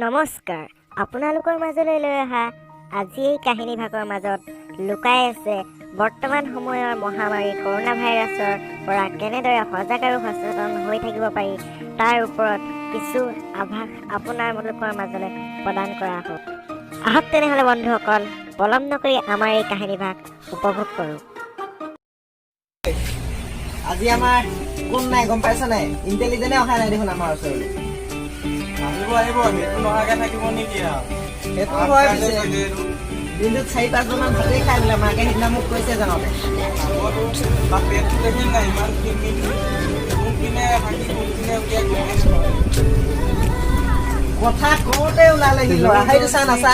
নমস্কাৰ, আপোনালোকৰ মাজলৈ লৈ অহা আজি এই কাহিনীভাগৰ মাজত লুকাই আছে বৰ্তমান সময়ৰ মহামাৰী কৰোণা ভাইৰাছৰ পৰা কেনেদৰে সজাগ আৰু সচেতন হৈ থাকিব পাৰি, তাৰ ওপৰত কিছু আভাস আপোনালোকৰ মাজলৈ প্ৰদান কৰা হওক। আহক তেনেহ'লে বন্ধুসকল, পলম নকৰি আমাৰ এই কাহিনীভাগ উপভোগ কৰোঁ। আজি আমাৰ কোন নাই, গম পাইছ নাই? ইণ্টেলিজেণ্টে অহা নাই দেখোন আমাৰ ওচৰলৈ। আহিব আহিব, সেইটো নহাকে থাকিব নেকি আৰু? সেইটো হয়। পিছে দিনটোত চাৰি পাঁচজনমান ভাতেই খাই বোলে, মাকে সিদিনা মোক কৈছে যাওঁতে। তাৰ পেটটো দেখিল নাই? ইমান খিনমিন, কোনপিনে থাকি কোনপিনে উলিয়াই গমেই নাপায়। কথা কওঁতে ওলালে সি ল'ৰা। সেইটো চা, নাচা।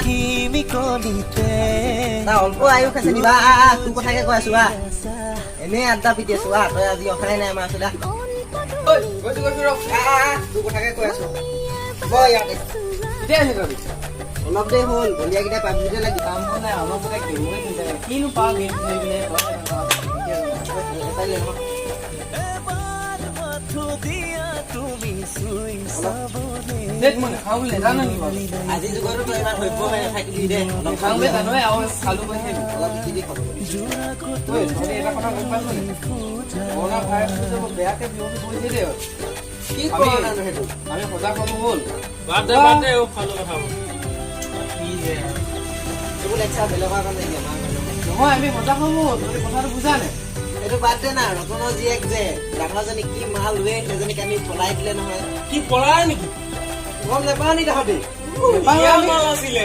তাৰ অল্প আয়ুস আছে নিবা। আহ আহ, তোৰ কথাকে কৈ আছো, আহ। এনেই আড্ডা পিটি আছো, আহ। তই আজি অহাই নাই আমাৰ ওচৰলৈ, আহ। ঐ, গৈছো গৈছো, ৰ। আহ, আহ, আহ, তোৰ কথাকে কৈ আছো, বহ ইয়াতে। কেতিয়া আহিলি তহঁতি? অলপ দেৰি হ'ল। বলিয়াকেইটা পাবজিতে লাগি কাম বন নাই, অলপতে গেমে খেলি থাকে। কিনো পাওঁ গেম খেলি পিনে? এটাই লৈ লওঁ। ধেত, মই নাখাওঁ বুলি নাজানো নেকি বাৰু? আজিৰ যুগতো তই ইমান সভ্য হৈ নাথাকিবি দে। অলপ খাওঁ বুলি জানোৱে আৰু খালো কৈছে। অলপ ইটি দি খাব। ঐ, তহঁতি এটা কথা গম পাইছ নে? কৰোণা ভাইৰাছটো যে বৰ বেয়াকে বিয়পি পৰিছে দেই। কি আমি- কৰোণানো সেইটো? আমি সজাগ হ'ব হ'ল। বাদ দে, বাদ দে, ফাল্টু কথাবোৰ। কি যে আৰু। এইবোৰ লেকচাৰ বেলেগৰ কাৰণে দিয়ে, আমাৰ কাৰণে নহয়। নহয়, আমি সজাগ হ'ব হ'ল, তহঁতি কথাটো বুজা নাই। সেইটো বাদ দে না, ৰতনৰ জীয়েক যে ডাঙৰজনী, কি মাল ৱে, সেইজনীক আমি পলাই দিলে নহয়। কি, পলাই নেকি? গম নাপাওঁ নি তহঁতি? বিয়া মাল আছিলে।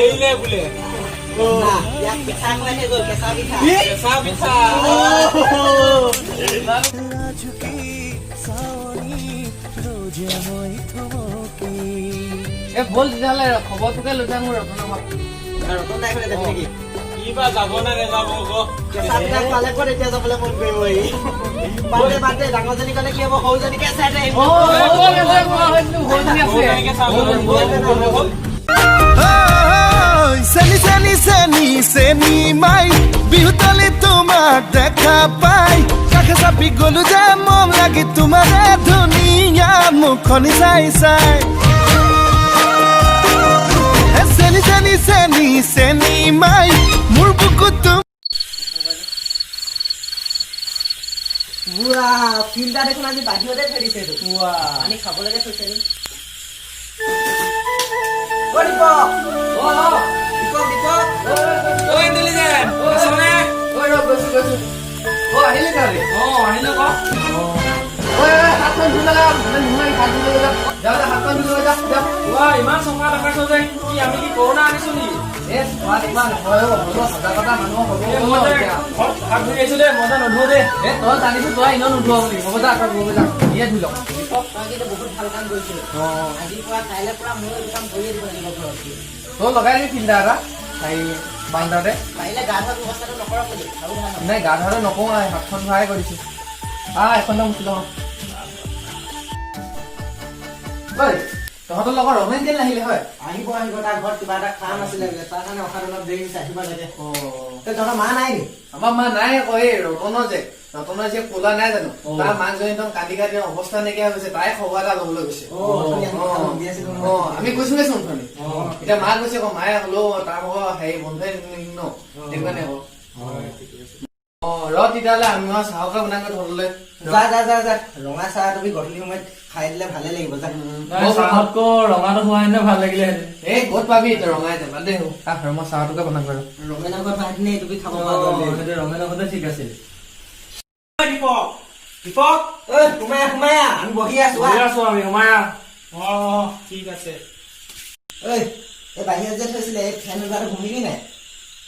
এৰিলে বোলে। না, ইয়াক পিঠা খুৱাই থৈ গ'ল, কেঁচা পিঠা। কেঁচা পিঠা। এ ব'ল তেতিয়াহ'লে, খবৰটোকে লৈ যাওঁ মোৰ ৰতনৰ ঘৰত। ৰতন দাই ঘৰলে যাবি নেকি? কি বা যাব নে নাযাব আকৌ। কেঁচা পিঠা খোৱালে ক'ত এতিয়া যাবলৈ মন কৰিব ই? বাদ দে, বাদ দে। ডাঙৰজনী ক'লে কি হ'ব, সৰুজনীকে চাই দে। সৰুজনীকে চাব লাগিব। চেনি চেনি চেনি চেনি মাই, বিহুতলি তোমাক দেখা পাই কাষে চাপি গলো যে মম লাগি, তোমাৰে ধুনীয়া মুখনি চাই চাই। হে চেনি চেনি চেনি চেনি মাই, মোৰ বুকুত তুম বুঢ়া ফিল্টাৰ দেখোন আজি বাহিৰতে থৈ দিছে এইটো। পানী খাবলৈকে থৈছে নি? অ দীপক, দীপক, দীপক। ঐ ইণ্টেলিজেণ্ট, আছনে? আহিলি তহঁতি? অ, আহিলো ক। ঐ ঐ, হাতখন ধুই লগা নোহোৱা, হাত ধুই যা যা যা, হাতখন ধুই যা যা। ৱা, ইমান চফা দেখাইছ যে, কি আমি কি কৰোণা আনিছো নেকি? এ চোৱাত ইমান নহয় অ, হ'লেও সজাগতা মানুহৰ হ'ব। এ, মই যে ঘৰত হাত ধুই আহিছো দেই, মই যে নুধো দেই। এ তই জানিছো, তই এনেও নুধুৱ বুলি। হ'ব যা, তই ধুব যা, ইয়ে ধুই লওক। দীপক, তই কিন্তু বহুত ভাল কাম কৰিছ। আজিৰ পৰা, কাইলৈ পৰা ময়ো এইটো কাম কৰিয়ে দিব লাগিব ঘৰত। তই লগাই দিবি ফিল্টাৰ এটা হেৰি বান্দাৰতে। পাৰিলে গা ধোৱা ব্যৱস্থাটো নকৰ বুলি আৰু ভাল হ'ব। নাই, গা ধোৱাটো নকওঁ, আৰু হাতখন ধোৱাই কৰিছো। আহ, এখন মুচি লওঁ। ঐ, তহঁতৰ লগৰ ৰমেন কেলে নাহিলে হয়? আহিব আহিব, তাৰ ঘৰত কিবা এটা কাম আছিলে বোলে, তাৰ কাৰণে অহাত অলপ দেৰি হৈছে, আহিব লাগে। অ। তই, তহঁতৰ মা নাই নি? আমাৰ মা নাই আকৌ। এই ৰতনৰ যে কোলা নাই জানো, তাৰ মাকজনী একদম কান্দি কান্দি অৱস্থা নাইকিয়া হৈ গৈছে। তাই খবৰ এটা ল'বলৈ গৈছে। অ, অথনি আমি কথা সুধি আছিলো নহয়। অ, আমি কৈছোৱেচোন অথনি। এতিয়া মা গৈছে আকৌ, মায়ে হ'লেও তাৰ ভাগৰ হেৰি বন্ধই ন, সেইটো কাৰণে আকৌ। অ ৰ তেতিয়াহ'লে, আমি মই চাহকে বনাই গৈ তহঁতলৈ। যা যা যা যা, ৰঙা চাহ তুমি গধূলি সময়ত খাই দিলে ভালে লাগিব, যা। নাই, চাহতকৈ ৰঙাটো হোৱা হেঁতেন ভাল লাগিলেহেঁতেন। এই ক'ত পাবি তই ৰঙাই যাবা দেই। আহ, ৰ, মই চাহটোকে বনাম বাৰু। ৰঙেনৰ ঘৰত ভাত নে তুমি খাব পৰা গ'ল দেই। সেইটো ৰঙেনৰ ঘৰতে ঠিক আছিল। দীপক, দীপক, ঐ, সোমাই আহ, সোমাই আহ, আমি বহি আছো, আহ। বহি আছো আমি, সোমাই আহ। অ অ, ঠিক আছে। ঐ, এই বাহিৰত যে থৈছিলে এই ফেন ওলোৱাটো ঘূমিলি নাই?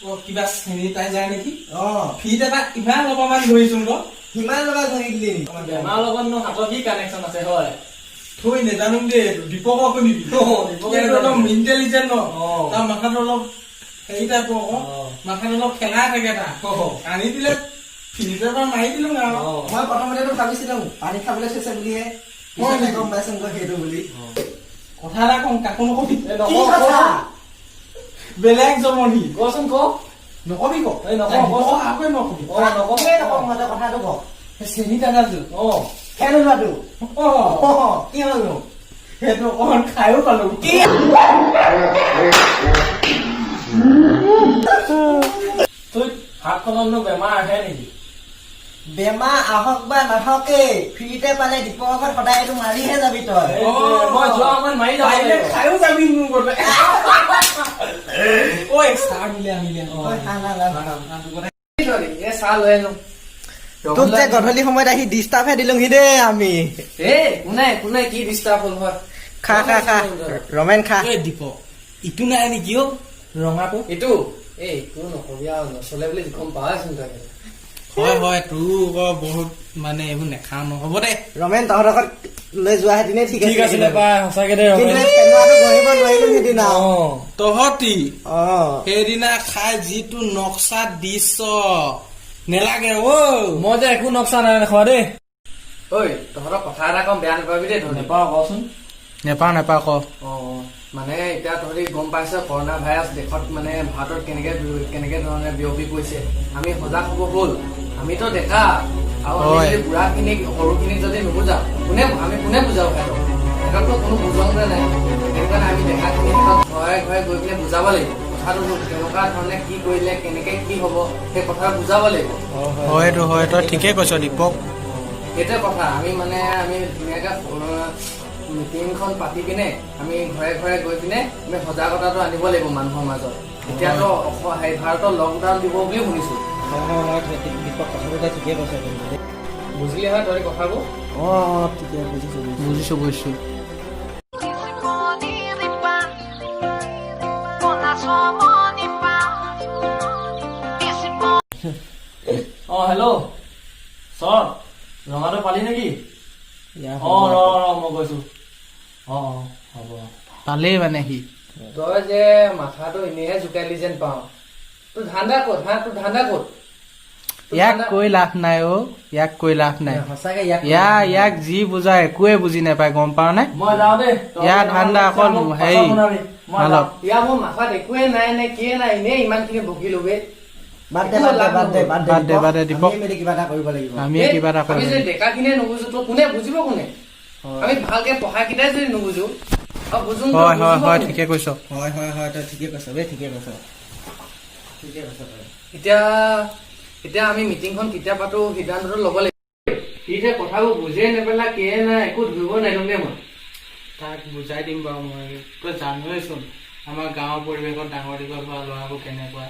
অ, কিবা চেনিটাইজাৰ নেকি? অ। ফিট এটা ইমান অলপমান ধৰিছো ক। সিমান লগা ঘঁহি দিলি নি? বেমাৰৰ লগতনো হাতৰ কি কানেকশ্যন আছে হয়? থৈ নেজানো দেই, এইটো দীপকক শুনিবি। অ, দীপকে এইটো অলপ ইণ্টেলিজেণ্ট ন। অ। তাৰ মাথাটো অলপ হেৰি টাইপৰ আকৌ। অ। মাথাটো অলপ খেলাই থাকে তাৰ। অ। আনি দিলে ফিনিটৰ পৰা মাৰি দিলো আৰু। অ। মই প্ৰথমতেতো ভাবিছিলো পানী খাবলৈ থৈছে বুলিহে, পিছতহে গম পাইছো গৈ সেইটো বুলি। কথা এটা কওঁ, কাকো নকবি। এ, কি নকওঁ, কথা? বেলেগ জমনি। কচোন ক। নকবি ক। এই নকওঁ, কচোন। কাকোৱে নকবি। অ, নকওঁ। কিয় নকওঁ মই, তই কথাটো ক। চেনিটাইজাৰটো অ। ফেন ওলোৱাটো? অ। অ, কি হ'লনো? সেইটো অকণমান খায়ো পালো। কি? তই হাতখনতনো বেমাৰ আহে নেকি? বেমাৰ আহক বা নাহকেই, ফ্ৰীতে পালে দীপকৰ ঘৰত সদায় এইটো মাৰিহে যাবি তই। অ, মই যোৱা সময়ত মাৰি যাব পাৰিলে লাগিব। খায়ো যাবি মোৰ গলে। ঐ, চাহ মিলে আনিলে। ঐ, খা, না, না, না। এই চাহ লৈ আনো। তোক যে গধূলি সময়ত আহি ডিষ্টাৰ্বহে দিলোহি দেই আমি। এ একো নাই, একো নাই। কি ডিষ্টাৰ্ব হ'ল হয়? খা খা খা ৰমেন, খা। ঐ দীপক, ইটো নাই নেকি অ, ৰঙাটো? এইটো, এই একো নকবি আৰু, নচলে বুলি গম পাৱাচোন তই। হয় হয়, তোৰ আকৌ বহুত মানে এইবোৰ নেখাও, নহ'ব দে। ৰমেন, তহঁতৰ ঘৰত লৈ যোৱা হেঁতেনে ঠিক। ঠিক আছিলে পাই সঁচাকে দে। কিন্তু এই পেলোৱাটো গঢ়িব নোৱাৰিলো সিদিনা। তহঁতি অ। সেইদিনা খাই যিটো নক্সা দিছ, নেলাগে অ। মই যে একো নক্সা নাই খোৱা দেই। ঐ, তহঁতৰ কথা এটা কম, বেয়া নাপাবি দেই তহঁতি। নেপাওঁ, কচোন। নেপাওঁ নেপাওঁ, ক। অ, মানে এতিয়া তহঁতি গম পাইছ, কৰোণা ভাইৰাছ দেশত মানে ভাৰতত কেনেকে কেনেকে ধৰণে বিয়পি পৰিছে। আমি সজাগ হ'ব হ'ল। আমিতো ডেকা আৰু আমি যদি বুঢ়াখিনিক, সৰুখিনিক যদি নুবুজাও, কোনে আমি কোনে বুজাও সিহঁতক? সিহঁতকতো কোনো বুজাওঁতে নাই। সেইটো কাৰণে আমি ডেকাখিনি সিহঁতক ঘৰে ঘৰে গৈ পিনে বুজাব লাগিব কথাটো, কেনেকুৱা ধৰণে কি কৰিলে কেনেকে কি হ'ব, সেই কথা বুজাব লাগিব। হয়তো হয়, তই ঠিকে কৈছ দীপক। সেইটোৱে কথা। আমি মানে আমি ধুনীয়াকে মিটিংখন পাতি পিনে আমি ঘৰে ঘৰে গৈ পিনে আমি সজাগতাটো আনিব লাগিব মানুহৰ মাজত। এতিয়াতো হেৰি ভাৰতত লকডাউন দিব বুলিও শুনিছো। দীপক, কথাটো তই ঠিকে কৈছ কিন্তু দেই। বুজিলি হয় তই কথাবোৰ? অ অ, ঠিকে বুজিছো, বুজিছো। বুজিছো বুজিছো। অ হেল্ল' চৰ, ৰঙাটো পালি নেকি? অ, ৰ ৰ, মই গৈছো। অ অ, হ'ব। পালেই মানে সি। তই যে মাথাটো এনেইহে জোকাইলি যেন পাওঁ। তোৰ ধান্দা ক'ত হা? তোৰ ধান্দা ক'ত? তোৰ ইয়াক ধান্দা- কৈ লাভ নাই অ, ইয়াক কৈ লাভ নাই। সঁচাকে ইয়াক ইয়াক যি বুজা একোৱে বুজি নাপায়, গম পাৱ নে? মই যাওঁ দেই। ইয়াৰ ধান্দা অকল মোক হেৰি, পাছত শুনাবি। মই মালক। যাওঁ। ইয়াৰ মোৰ মাথাত একোৱে নাই নে কিয়ে নাই, এনেই ইমানখিনি বকিলো বে। বাদ দে, বাদ দে, বাদ দে, বাদ দে। বাদ দে, বাদ দে, দীপক। আমিয়ে মিলি কিবা এটা কৰিব লাগিব। আমিয়ে কিবা এটা আমি কৰিব যদি লাগিব। ডেকাখিনিয়ে নুবুজো তো কোনে বুজিব? কোনে? আমি ভালকে পঢ়াকেইটাই যদি নুবুজো আৰু বুজো হয় হয় হয়, ঠিকে কৈছ। হয় হয় হয়, তই ঠিকে কৈছ বে, ঠিকে কৈছ, ঠিকে কৈছ তই। এতিয়া এতিয়া আমি মিটিংখন কেতিয়া পাতো সিদ্ধান্তটো ল'ব লাগিব। সি যে কথাবোৰ বুজিয়ে নেপেলা, কিয়ে নাই, একো ধৰিব নোৱাৰিলো দেই মই। তাক বুজাই দিম বাৰু মই। তই জানোৱেচোন আমাৰ গাঁৱৰ পৰিৱেশত ডাঙৰ দীঘল হোৱা ল'ৰাবোৰ কেনেকুৱা।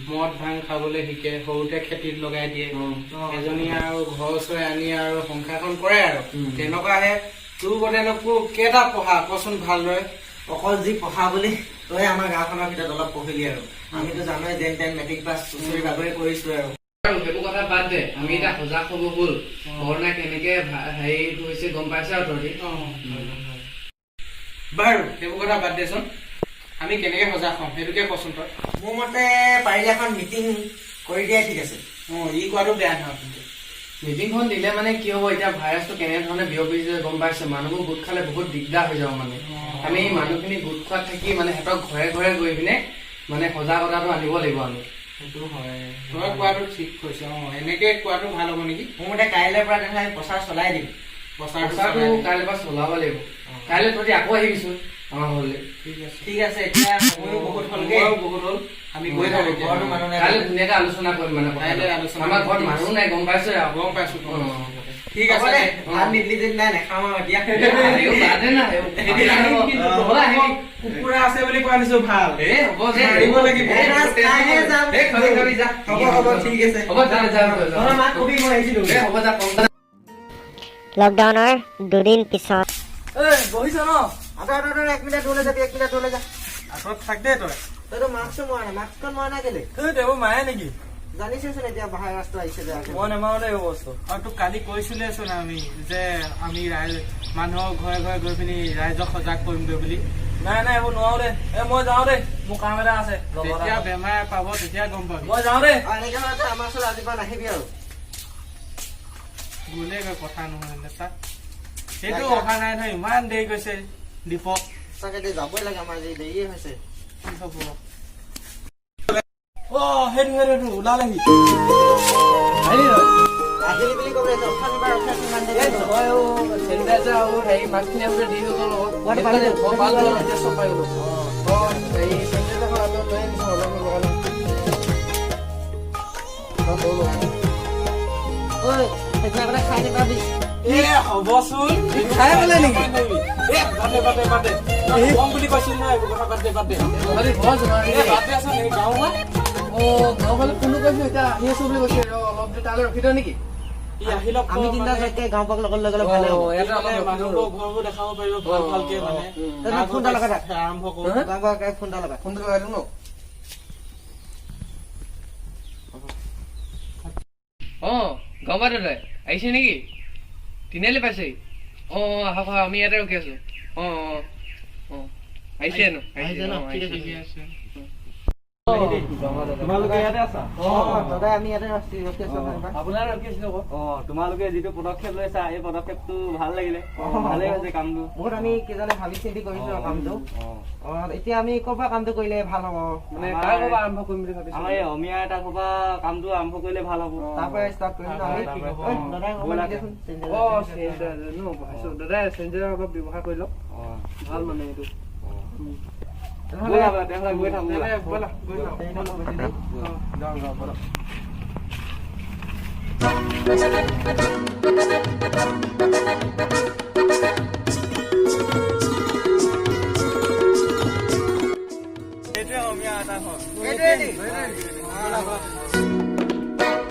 মদ ভাং খাবলৈ শিকে সৰুতে, খেতিত লগাই দিয়ে এজনী, আৰু ঘৰ ওচৰে আনি আৰু সংসাৰখন কৰে আৰু। তেনেকুৱাহে। তোৰ গতেনো কেইটা পঢ়া, কচোন ভালদৰে? অকল যি পঢ়া বুলি তই আমাৰ গাঁওখনৰ ভিতৰত অলপ পঢ়িলি আৰু আমিতো জানোৱে, যেন তেন মেট্ৰিক পাছ চুচৰি বাগৰি কৰিছো আৰু। আৰু সেইবোৰ কথা বাদ দে, আমি এতিয়া সজাগ হ'ব হ'ল। কৰোণা কেনেকে হেৰি হৈছে গম পাইছ আৰু তহঁতি। বাৰু, সেইবোৰ কথা বাদ দেচোন, আমি কেনেকে সজাগ হ'ম সেইটোকে কচোন তই। মোৰ মতে পাৰিলে এখন মিটিং কৰি দিয়াই ঠিক আছে। অ, ই কোৱাটো বেয়া নহয় কিন্তু। মিটিংখন দিলে মানে কি হ'ব, এতিয়া ভাইৰাছটো কেনেধৰণে বিয়পিছে গম পাইছে, মানুহবোৰ গোট খালে বহুত দিগদাৰ হৈ যাব। মানে আমি মানুহখিনি গোট খোৱাত থাকি মানে সিহঁতক ঘৰে ঘৰে গৈ পিনে মানে সজাগতাটো আনিব লাগিব আমি। সেইটো হয়, তই কোৱাটো ঠিক কৈছ। অ, এনেকে কোৱাটো ভাল হ'ব নেকি? মোৰ মতে কাইলৈৰ পৰা তেনেহ'লে আমি প্ৰচাৰ চলাই দিম। প্ৰচাৰটো প্ৰচাৰটো চলাই দিম। কাইলৈ পৰা চলাব লাগিব। কাইলৈ তহঁতি আকৌ আহিবিচোন আমাৰ ঘৰলৈ। ঠিক আছে। ঠিক আছে, এতিয়া সময়ো বহুত হ'লগে। সময়ো বহুত হ'ল, আমি গৈ থাকো এতিয়া। ঘৰতো মানুহ নাই। কাইলৈ ধুনীয়াকে আলোচনা কৰিম মানে কথাটো। কাইলৈ আলোচনা আমাৰ কৰিম। ঘৰত মানুহ নাই, গম পাইছ আৰু। গম পাইছো, গম অ। পাইছো। ঠিক আছে হ'ব দে, দে। ভাত নিদিলি যদি নাই, নাখাওঁ আৰু এতিয়া। আহিব, বাদ দে না, আহিব। কিন্তু নহ'লে আহিবি। কুকুৰা আছে বুলি কোৱা দিছো, ভাল। এ হ'ব দে। মাৰিব লাগিব। এ, কাইলৈ যাম। এ, খাবি খাবি যা। হ'ব হ'ব, ঠিক আছে। হ'ব যা যা যা, যা। তহঁতৰ মাক কবি মই আহিছিলো। এ হ'ব যা, কম যা। লকডাউনৰ দুদিন পিছত। ঐ, বহিছ ন? আঁতৰ আঁতৰ আঁতৰ, এক মিনিট দূৰলৈ যাবি, এক মিনিট দূৰলৈ যা। আঁতৰত থাক দেই তই। তইতো মাস্কো মৰা নাই, মাস্কখন মৰা নাই কেলে? তই এইবোৰ মাৰে নেকি? জানিছোচোন এতিয়া ভাইৰাছটো আহিছে যে। মই নেমাৰো দেই এইবোৰ বস্তু। আৰু তোক কালি কৈছিলেচোন আমি যে আমি ৰাইজ মানুহৰ ঘৰে ঘৰে গৈ পিনি ৰাইজক সজাগ কৰিমগৈ বুলি। নাই নাই, এইবোৰ নোৱাৰো দেই। এ মই যাওঁ দেই, মোৰ কাম এটা আছে। যেতিয়া বেমাৰ পাব তেতিয়া গম পাবি। মই যাওঁ দেই। আৰু এনেকে হ'লে তই আমাৰ ওচৰলৈ আজিৰ পৰা নাহিবি আৰু। গ'লেগৈ, কথা নহয় চা, সেইটো অহা নাই নহয়, ইমান দেৰি গৈছে দীপক। সঁচাকে দেই, যাবই লাগে, আমাৰ আজি দেৰিয়ে হৈছে। কি হ'ব? অ, সেইটো সেইটো সেইটো ওলালেহি। আহিলি তই? আহিলি বুলি ক'বলৈ অথনিৰ পৰা ৰখাইছো ইমান দেৰি। নহয় অ, চেনিটাইজাৰ আৰু হেৰি মাস্কখিনি আহোঁতে দেৰি হৈ গ'ল আকৌ। অ, পালো, পালো, এতিয়া চব পাই গ'লো। অ, হেৰি চেনিটাইজাৰখন আমি লৈ আনিছোঁ, অলপ লগাই লওঁ। অ, তয়ো লগাই ল। ঐ, সেইখিনি আগতে খাই নাপাবি। এ হ'বচোন। খাই বোলে নেকি? এ বাদ দে, বাদ দে, বাদ দে। তই কম বুলি কৈছিল নহয়, এইবোৰ কথা বাদ দে, বাদ দে। তহঁতি ঘৰ যোৱা নাই এ দেই। বাদ দেচোন, এই গাঁও বা। অ, গাঁৱৰ ফালে ফোনো কৰিছো, এতিয়া আহি আছো বুলি কৈছে। ৰ, অলপ দেৰি তালৈ ৰখি দিওঁ নেকি? ই আহি লওক। আমি তিনিটা যোৱাতকে গাঁও পাক লগত লৈ গ'লে ভালে অ, হ'ব। ইয়াতে অলপ মানে ৰখি দিওঁ। মানুহবোৰ ঘৰবোৰ দেখাব পাৰিব ভাল ভালকে মানে। তই ফোন এটা লগা থাক। আৰম্ভ কৰো। হা? গাঁও পাক ফোন এটা লগা। ফোনটো লগাই দিওঁ ন? অ, গম পাই দাদা আহিছে নেকি? তিনিআলি পাইছেহি। অ অ, আহক আহক, আমি ইয়াতে ৰখি আছো। অ অ অ, আহিছে হেনো, আহিছে ন? ঠিক আছে, ঠিকে আছে। তোমালোকে ইয়াতে আছা? অ দাদা, আমি ইয়াতে ৰখি ৰখি আছো আপোনালোকৰ। আপোনাৰ ৰখি আছিলো আকৌ। অ, তোমালোকে যিটো পদক্ষেপ লৈছা, এই পদক্ষেপটো ভাল লাগিলে, ভালেই হৈছে কামটো। বহুত আমি কেইজনে ভাবি চিন্তি কৰিছো আৰু কামটো। অ, এতিয়া আমি ক'ৰ পৰা কামটো কৰিলে ভাল হ'ব? মানে কাৰ পৰা আৰম্ভ কৰিম বুলি ভাবিছো? আমাৰ এই অমিয়া এটা ঘৰৰ কামটো আৰম্ভ কৰিলে ভাল হ'ব। তাৰ পৰা ষ্টাৰ্ট কৰিম ন আমি? ঠিক হ'ব। ঐ, দাদাই অকণমান দি দিয়াচোন চেনিটাইজাৰ। অ, চেনিটাইজাৰ ন ভাবিছো। দাদা, চেনিটাইজাৰ অলপ ব্যৱহাৰ কৰি লওক, ভাল মানে এইটো। তেনেহ'লে ব'লা ব'লা, তেনেহ'লে গৈ থাকো ব'লা। ব'লা, গৈ থাকো। যাওঁ যাওঁ, ব'লক।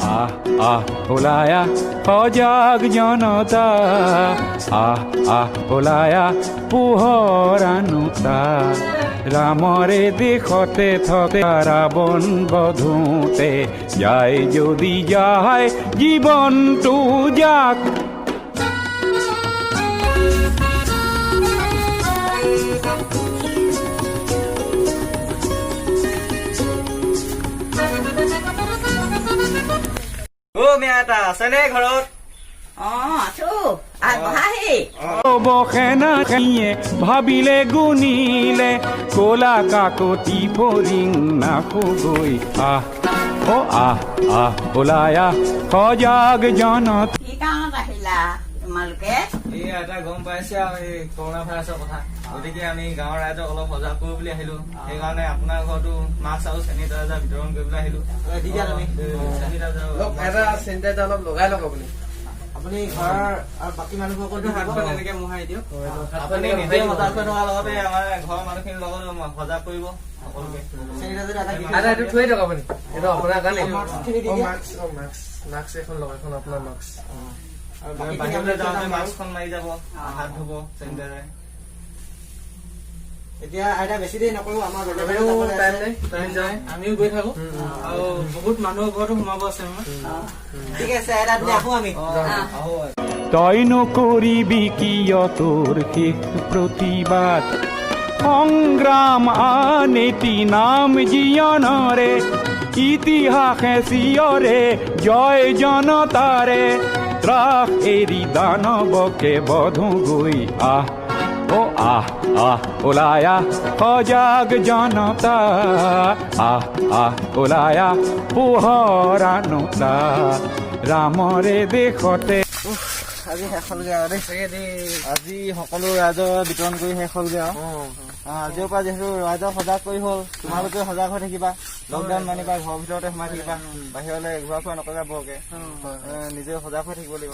আহ আহ ওলাই আহ সজাগ জনতা, আহ আহ ওলাই আহ পোহৰ আনোতা। ৰামৰে দেশতে থকা ৰাৱণ বধোতে যায় যদি যায় জীৱনটো যাক। অ মিয়া এটা আছেনে ঘৰত? অ, আছো, আহ বহাহি। সেনাখিয়ে ভাবিলে গুণিলে, কলা কাকতি ফৰিং নাখো গৈ। আহ অ আহ আহ ওলাই আহ সজাগ জনতা। কি কাৰণত আহিলা তোমালোকে? এই এটা গম পাইছে আৰু এই কৰোণা ভাইৰাছৰ কথা, গতিকে আমি গাঁৱৰ ৰাইজক অলপ সজাগ কৰোঁ বুলি আহিলো। সেইকাৰণে আপোনাৰ ঘৰতো মাস্ক আৰু চেনিটাইজাৰ বিতৰণ কৰিবলৈ আহিলো। দি দিয়া তুমি। চেনিটাইজাৰ অলপ এটা চেনিটাইজাৰ অলপ লগাই লওক আপুনি। আপুনি ঘৰৰ আৰু বাকী মানুহবোৰকো দি দিব। হাতখন এনেকে মোহাৰি দিয়ক। আপুনি নিজে সজাগ হৈ থকাৰ লগতে আমাৰ ঘৰৰ মানুহখিনিৰ লগত সজাগ কৰিব সকলোকে। চেনিটাইজাৰ এটা দি আদা, এইটো থৈ দিয়ক আপুনি, এইটো আপোনাৰ কাৰণে। মাস্কখিনি দি অ দিয়া। মাস্ক, অ মাস্ক, মাস্ক এখন লওক, এখন আপোনাৰ মাস্ক। আৰু বাকীখিনি বাহিৰলৈ আমি যাওঁতে মাস্কখন মাৰি যাব, হাত ধুব চেনিটাইজাৰ। এতিয়া আইতা, বেছি দেৰি নকৰো, আমাৰ আমিও টাইম নাই, টাইম যাওঁ। আমিও গৈ থাকো আৰু বহুত মানুহৰ ঘৰতো সোমাব আছে আমাৰ। ঠিক আছে আইতা, আপুনি আহো আমি। তই নকৰিবি কিয় তোৰ শেষ প্ৰতিবাদ? সংগ্ৰাম আনেটি নাম জীৱনৰে, ইতিহাসে চিয়ৰে জয় জনতাৰে। ত্ৰাস এৰি দানৱকে বধো গৈ। আহ অ আহ আহ ওলাই আহ সজাগ জনতা, আহ আহ ওলাই আহ পোহৰ আনোতা। ৰামৰে দেশতে আজি শেষ হ'লগে আৰু দেই। আজি সকলো ৰাইজৰ বিতৰণ কৰি শেষ হ'লগে আৰু। আজিৰ পৰা যিহেতু ৰাইজক সজাগ কৰি হ'ল, তোমালোকেও সজাগ হৈ থাকিবা, লকডাউন মানিবা, ঘৰৰ ভিতৰতে সোমাই থাকিবা, বাহিৰলৈ ঘূৰা ফুৰা নকৰিবা বৰকে। নিজে সজাগ হৈ থাকিব লাগিব।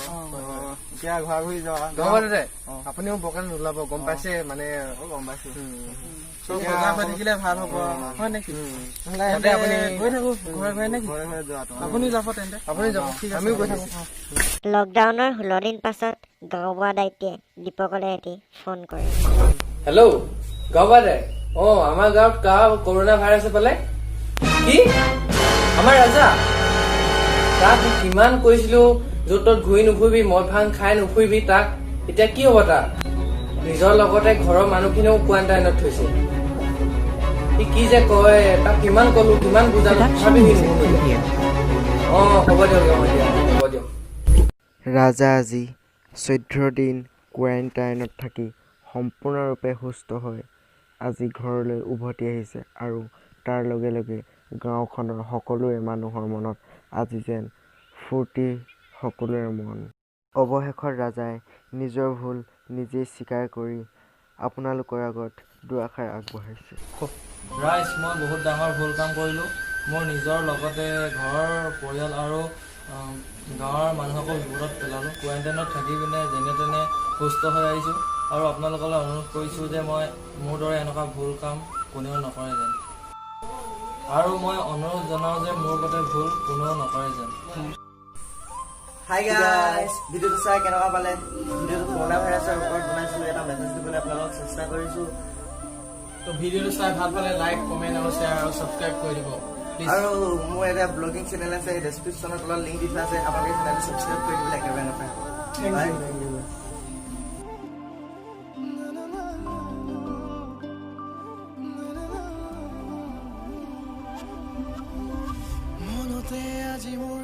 এতিয়া ঘৰা ঘূৰি যোৱা। গম পাইছে দাদা? আপুনিও বৰকে নোলাব, গম পাইছে মানে? গম পাইছো। চব সজাগ হৈ থাকিলে ভাল হ'ব, হয় নেকি? তাতে আপুনি গৈ থাকো ঘৰে ঘৰে নেকি? ঘৰে ঘৰে যোৱা তোমাৰ। আপুনি যাব তেন্তে? আপুনি যাব, আমিও গৈ থাকো। লকডাউনৰ 16 দিন পাছত গাঁওবুঢ়া দাইটিয়ে দীপকলৈ এটি ফোন কৰে। হেল্ল' গাঁওবুঢ়া দাই, অ আমাৰ গাঁৱত কাৰ কৰোণা ভাইৰাছে পালে? কি, আমাৰ ৰাজা? তাক কিমান কৈছিলো য'ত ত'ত ঘূৰি নুফুৰিবি, মদ ভাং খাই নুফুৰিবি, তাক এতিয়া কি হ'ব? তাৰ নিজৰ লগতে ঘৰৰ মানুহখিনিও কোৱাৰেণ্টাইনত থৈছে। সি কি যে কয়, তাক কিমান কলো, কিমান বুজালো, তথাপি সি নুশুনিলে। অ হ'ব দিয়ক, হ'ব দিয়ক, হ'ব দিয়ক। ৰাজা আজি 14 দিন কোৱাৰেণ্টাইনত থাকি সম্পূৰ্ণৰূপে সুস্থ হৈ আজি ঘৰলৈ উভতি আহিছে আৰু তাৰ লগে লগে গাঁওখনৰ সকলোৰে মানুহৰ মনত আজি যেন ফূৰ্তি সকলোৰে মন। অৱশেষত ৰাজাই নিজৰ ভুল নিজেই স্বীকাৰ কৰি আপোনালোকৰ আগত দুআষাৰ আগবঢ়াইছে। ৰাইজ, মই বহুত ডাঙৰ ভুল কাম কৰিলোঁ। মোৰ নিজৰ লগতে ঘৰৰ পৰিয়াল আৰু গাঁৱৰ মানুহকো বিপদত পেলালোঁ। কোৱাৰেণ্টাইনত থাকি পিনে যেনে তেনে সুস্থ হৈ আহিছোঁ আৰু আপোনালোকলৈ অনুৰোধ কৰিছোঁ যে মই মোৰ দৰে এনেকুৱা ভুল কাম কোনেও নকৰে যেন, আৰু মই অনুৰোধ জনাওঁ যে মোৰ গতে ভুল কোনেও নকৰে যেন। হাই গাইজ, ভিডিঅ'টো চাই কেনেকুৱা পালে? ভিডিঅ'টো কৰোণা ভাইৰাছৰ ওপৰত বনাইছিলোঁ, এটা মেছেজ দিবলৈ আপোনালোকক চেষ্টা কৰিছোঁ। তো ভিডিঅ'টো চাই ভাল পালে লাইক, কমেণ্ট আৰু শ্বেয়াৰ আৰু ছাবস্ক্ৰাইব কৰি দিব প্লিজ। আৰু মোৰ এটা ব্লগিং চেনেল আছে, ডেছক্ৰিপশ্যনৰ তলত লিংক দি থোৱা আছে, আপোনালোকে চেনেলটো ছাবস্ক্ৰাইব কৰি দিবলৈ একেবাৰে নাপাহৰিব। বাই। মনতে আজি মোৰ